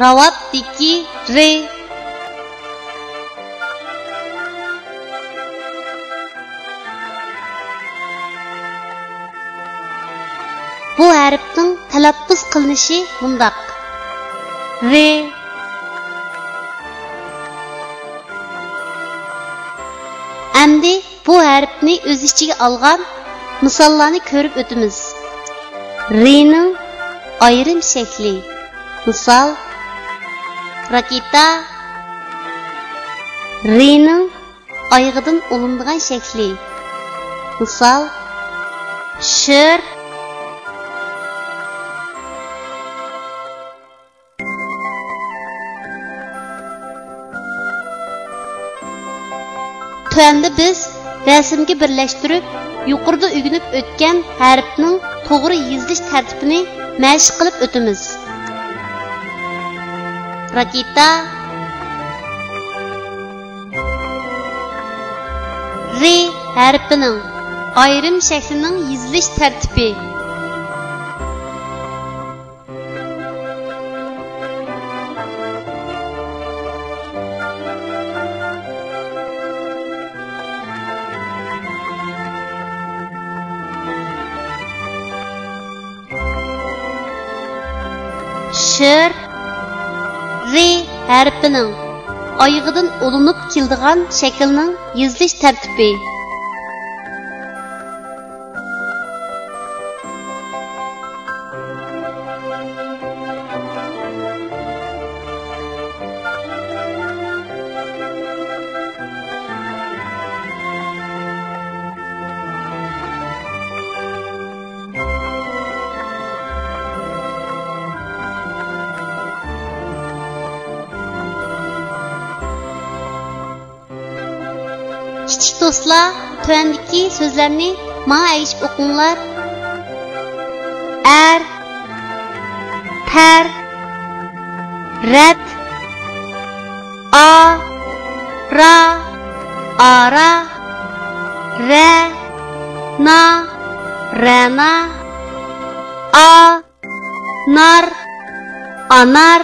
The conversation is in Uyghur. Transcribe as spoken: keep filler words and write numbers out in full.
راۋابتىكى رى. بۇ ھەرپنىڭ تەلەپپۇز قىلىنىشى مۇنداق: رى. ئەمدى بۇ ھەرپنى ئۆز ئىچىگە ئالغان مىساللارنى كۆرۈپ ئۆتىمىز. رىنىڭ ئايرىم شەكلى. مىسال، راكېتا. رىنىڭ ئايىغىدىن ئۇلىنىدىغان شەكلى. مىسال، شىر. تۆۋەندە بىز رەسىمگە بىرلەشتۈرۈپ، يۇقىرىدا ئۆگىنىپ ئۆتكەن ھەرپنىڭ توغرا يېزىلىش تەرتىپىنى مەشىق قىلىپ ئۆتىمىز. راكېتا. رى ھەرپىنىڭ ئايرىم شەكلىنىڭ يېزىلىش تەرتىپى. شىر، رى ھەرپىنىڭ ئايىغىدىن ئۇلىنىپ كېلىدىغان شەكىلنىڭ يېزىلىش تەرتىپى. كىچىك دوستلار، تۆۋەندىكى سۆزلەرنى ماڭا ئەگىشىپ ئوقۇڭلار. ئەر، تەر، رەت، ئا، را، ئارا، رە، نا، رەنا، ئا، نار، ئانار،